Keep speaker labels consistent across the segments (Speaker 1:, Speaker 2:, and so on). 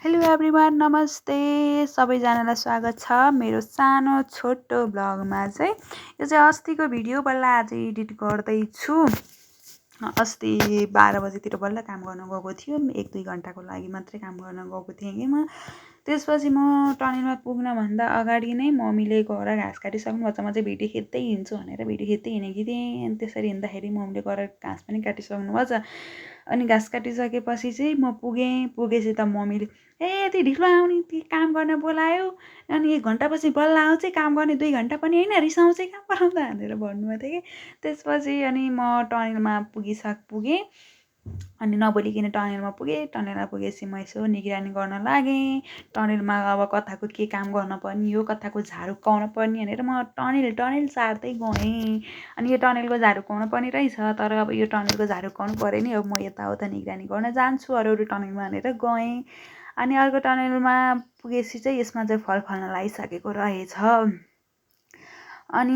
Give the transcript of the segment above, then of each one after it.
Speaker 1: Hello everyone, नमस्ते सबैजनालाई स्वागत छ मेरो सानो छोटो ब्लगमा चाहिँ। यो चाहिँ अस्तिको भिडियो बल्ल आज एडिट गर्दैछु। अस्ति 12 बजेतिर बल्ल काम गर्न गएको थियो। 1-2 घन्टाको लागि मात्रै काम गर्न गएको थिएँ कि म। त्यसपछि म टनेलमा पुग्नभन्दा अगाडि नै मम्मीले गएर घाँस काटिसक्नुभएको छ। म चाहिँ भिडियो खिच्दै हिँड्छु भनेर भिडियो खिच्दै हिँडेकी थिएँ। अनि त्यसरी हिँड्दाखेरि मम्मीले गएर घाँस पनि काटिसक्नुभएको छ। अनि घाँस काटिसकेपछि चाहिँ म पुगेपछि त मम्मीले यति ढिलो आउने ती काम गर्न बोलायो, अनि 1 घन्टापछि बल्ल आउँछ, काम गर्ने 2 घन्टा पनि होइन, रिसाउँछ काम पराउँदा भनेर भन्नुभएको थियो कि। त्यसपछि अनि म टनेलमा पुगेँ। अनि नबोलिकन टनेलमा पुगेँ। टनेलमा पुगेपछि म यसो निगरानी गर्न लागेँ। टनेलमा अब कताको के काम गर्न पर्ने हो, कताको झाडु काउन पर्ने भनेर म टनेल सार्दै गएँ। अनि यो टनेलको झाडु काउन पर्ने रहेछ, तर अब यो टनेलको झाडु काउनु पऱ्यो नि, अब म यताउता निगरानी गर्न जान्छु अरू टनेलमा भनेर गएँ। अनि अर्को टनेलमा पुगेपछि चाहिँ यसमा चाहिँ फल फल्न लागिसकेको रहेछ। अनि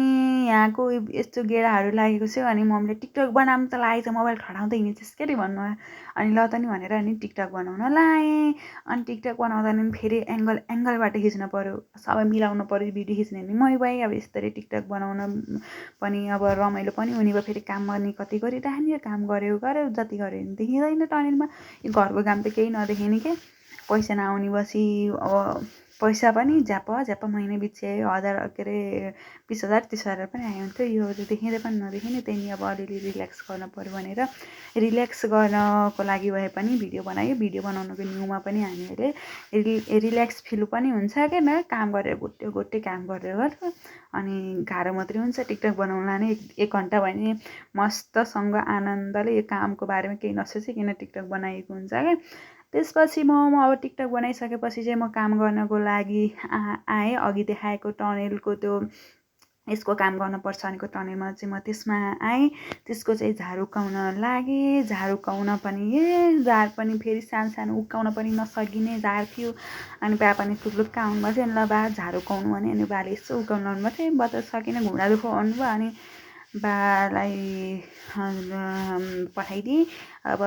Speaker 1: यहाँको यस्तो गेडाहरू लागेको छ। अनि मम्मीले टिकटक बनाउनु त लागेको छ, मोबाइल खडाउँदै हिँड्छस् के अरे भन्नुभयो। अनि ल त नि भनेर अनि टिकटक बनाउन लाएँ। अनि टिकटक बनाउँदा नि फेरि एङ्गलबाट खिच्नु पऱ्यो, सबै मिलाउनु पऱ्यो। भिडियो खिच्ने नि मै भएँ। अब यसरी टिकटक बनाउन पनि अब रमाइलो पनि हुने भयो। फेरि काम गर्ने कति गरिराख्ने, काम गऱ्यो जति गऱ्यो भने देखिँदैन टनेलमा। यो घरको काम त केही नदेखिने के। पैसा नआउने बसी अब पैसा पनि झ्याप महिना पछि आयो। 1000 के अरे 20,000 30,000 पनि आयो हुन्थ्यो। यो त देखिँदै पनि नदेखिने। त्यही अब अलिअलि रिल्याक्स गर्न पऱ्यो भनेर रिल्याक्स गर्नको लागि भए पनि भिडियो बनायो। भिडियो बनाउनुको न्युमा पनि हामीहरूले रिल्याक्स फिल पनि हुन्छ क्या न, काम गरेर गोटे काम गरेर अनि गाह्रो मात्रै हुन्छ। टिकटक बनाउन नै 1 घन्टा भने मस्तसँग आनन्दले यो कामको बारेमा केही नसोचिकन टिकटक बनाएको हुन्छ क्या। त्यसपछि म अब टिकटक बनाइसकेपछि चाहिँ म काम गर्नको लागि आएँ। अघि देखाएको टनेलको त्यो यसको काम गर्नुपर्छ भनेको टनेलमा चाहिँ म त्यसमा आएँ। त्यसको चाहिँ झाडु काउन लागेँ। झाडु काउन पनि झार पनि फेरि सानो उक्काउन पनि नसकिने झार थियो। अनि बा पनि थुप्लुक्क आउनुभएको थियो। अनि ल बा झाडु काउनु भने अनि बाले यसो उक्काउनु लाउनुभएको थियो। म त सकिनँ, घुँडा दुःख भन्नुभयो। अनि बालाई पठाइदिएँ। अब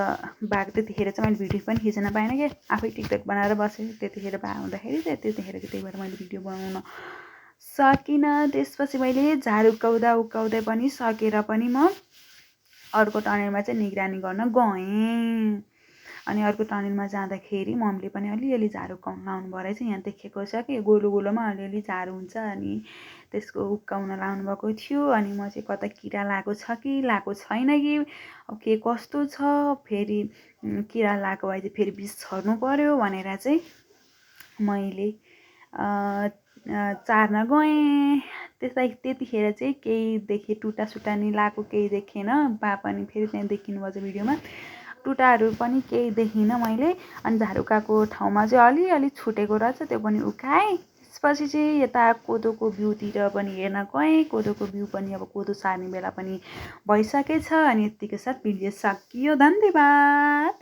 Speaker 1: बाको त्यतिखेर चाहिँ मैले भिडियो पनि खिच्न पाइनँ क्या, आफै टिकटक बनाएर बसेँ। त्यतिखेर बा आउँदाखेरि चाहिँ त्यतिखेर त्यही भएर मैले भिडियो बनाउन सकिनँ। त्यसपछि मैले झाडु उक्काउँदै पनि सकेर पनि म अर्को टनेलमा चाहिँ निगरानी गर्न गएँ। अनि अर्को टनेलमा जाँदाखेरि मम्मीले पनि अलिअलि झाडु काउन लाउनुभयो रहेछ। यहाँ देखेको छ कि गोलोमा अलिअलि झाडु हुन्छ, अनि त्यसको उक्काउन लाउनुभएको थियो। अनि म चाहिँ कता किरा लागेको छ कि लागेको छैन कि अब के कस्तो छ, फेरि किरा लागेको भए चाहिँ फेरि बिष छर्नु पऱ्यो भनेर चाहिँ मैले चार्न गएँ। त्यतिखेर चाहिँ केही देखेँ, टुटासुटा नि लागेको केही देखेन। बा पनि फेरि त्यहाँ देखिनुभएको छ भिडियोमा, टुटाहरू पनि केही देखिनँ मैले। अनि झाडुकाको ठाउँमा चाहिँ अलिअलि छुटेको रहेछ, त्यो पनि उकाएँ। त्यसपछि चाहिँ यता कोदोको बिउतिर पनि हेर्न गएँ। कोदोको बिउ पनि अब कोदो सार्ने बेला पनि भइसकेछ। अनि यतिको साथ भिडियो सकियो। धन्यवाद।